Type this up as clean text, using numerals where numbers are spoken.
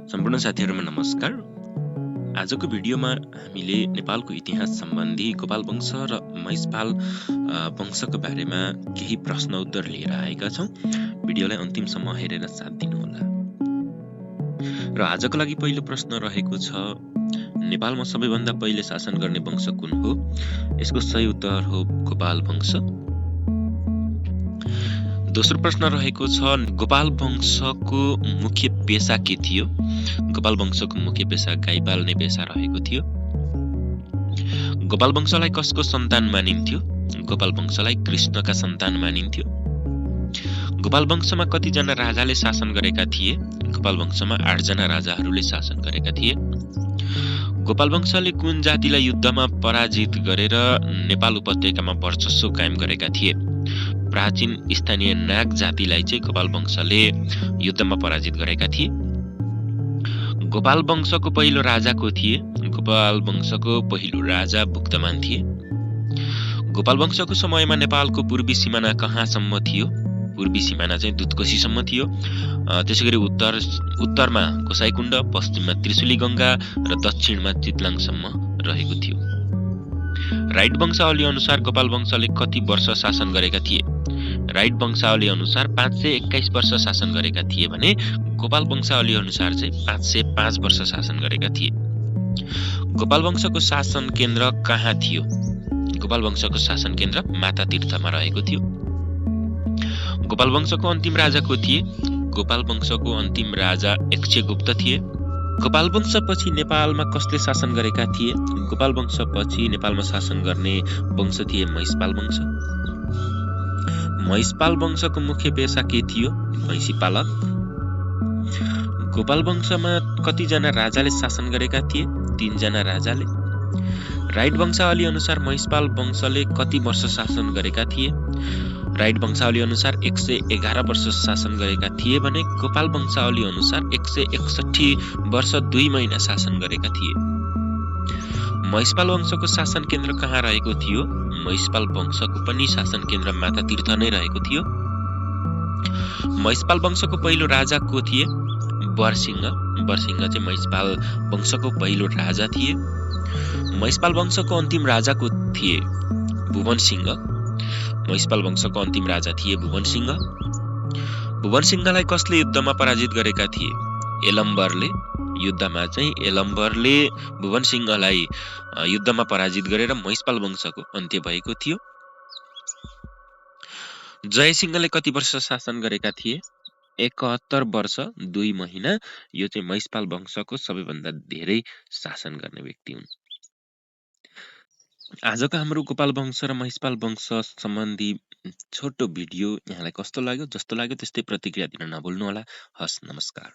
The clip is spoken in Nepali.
सम्पूर्ण साथीहरुमा नमस्कार। आजको भिडियोमा हामीले नेपालको इतिहास सम्बन्धी गोपालवंश र महिषपाल वंशको बारेमा केही प्रश्न उत्तर लिएर आएका छौं। भिडियोलाई अन्तिमसम्म हेरेर साथ दिनुहोला। र आजको लागि पहिलो प्रश्न रहेको छ, नेपालमा सबैभन्दा पहिले शासन गर्ने वंश कुन हो? यसको सही उत्तर हो गोपाल वंश। दोस्रो प्रश्न रहेको छ, गोपाल वंशको मुख्य पेशा के थियो? गोपाल वंशको मुख्य पेशा गाई पाल्ने पेशा रहेको थियो। गोपाल वंशलाई कसको सन्तान मानिन्थ्यो? गोपाल वंशलाई कृष्णका सन्तान मानिन्थ्यो। गोपाल वंशमा कतिजना राजाले शासन गरेका थिए? गोपाल वंशमा 8 जना राजाहरूले शासन गरेका थिए। गोपाल वंशले कुन जातिलाई युद्धमा पराजित गरेर नेपाल उपत्यकामा वर्चस्व कायम गरेका थिए? प्राचीन स्थानीय नाग जातिलाई चाहिँ गोपाल वंशले युद्धमा पराजित गरेका थिए। गोपाल वंशको पहिलो राजा को थिए? गोपाल वंशको पहिलो राजा भुक्तमान थिए। गोपाल वंशको समयमा नेपालको पूर्वी सिमाना कहाँसम्म थियो? पूर्वी सिमाना चाहिँ दुधकोशीसम्म थियो। त्यसैगरी उत्तरमा गोसाइकुण्ड, पश्चिममा त्रिशुली गंगा र दक्षिणमा चितलाङसम्म रहेको थियो। राइट वंशावली अनुसार गोपाल वंशले कति वर्ष शासन गरेका थिए? राइट वंशावली अनुसार 521 वर्ष शासन गरेका थिए भने गोपाल वंशावली अनुसार चाहिँ 505 वर्ष शासन गरेका थिए। गोपाल वंशको शासन केन्द्र कहाँ थियो? गोपाल वंशको शासन केन्द्र मातातीर्थमा रहेको थियो। गोपाल वंशको अन्तिम राजा को थिए? गोपाल वंशको अन्तिम राजा यक्षगुप्त थिए। गोपाल वंशपछि नेपालमा कसले शासन गरेका थिए? गोपाल वंशपछि नेपालमा शासन गर्ने वंश थिए महिषपाल वंश। महिषपाल वंशको मुख्य पेशा के थियो? महिषी पालक। गोपाल वंशमा कतिजना राजाले शासन गरेका थिए? 3 जना राजाले। राइट वंशावली अनुसार महिषपाल वंशले कति वर्ष शासन गरेका थिए? राइट वंशावली अनुसार 111 वर्ष शासन गरेका थिए भने गोपाल वंशावली अनुसार 161 वर्ष 2 महिना शासन गरेका थिए। महिषपाल वंशको शासन केन्द्र कहाँ रहेको थियो? महिषपाल वंशको पनि शासन केन्द्र मातातीर्थ नै रहेको थियो। महिषपाल वंशको पहिलो राजा को थिए? बरसिंह। बरसिंह चाहिँ महिषपाल वंशको पहिलो राजा थिए। महिषपाल वंशको अन्तिम राजा को थिए? भुवन सिंह। महिषपाल वंशको अन्तिम राजा थिए भुवन सिंह। भुवन सिंहलाई कसले युद्धमा पराजित गरेका थिए? यलम्बरले। युद्धमा चाहिँ यलम्बरले भुवन सिंहलाई युद्धमा पराजित गरेर महिषपाल वंशको अन्त्य भएको थियो। जयसिंहले कति वर्ष शासन गरेका थिए? 71 वर्ष 2 महिना। यो चाहिँ महिषपाल वंशको सबैभन्दा धेरै शासन गर्ने व्यक्ति हुन्। आजको हाम्रो गोपाल वंश र महिषपाल वंश सम्बन्धी छोटो भिडियो यहाँलाई कस्तो लाग्यो? जस्तो लाग्यो त्यस्तै प्रतिक्रिया दिन नभुल्नुहोला। हस्, नमस्कार।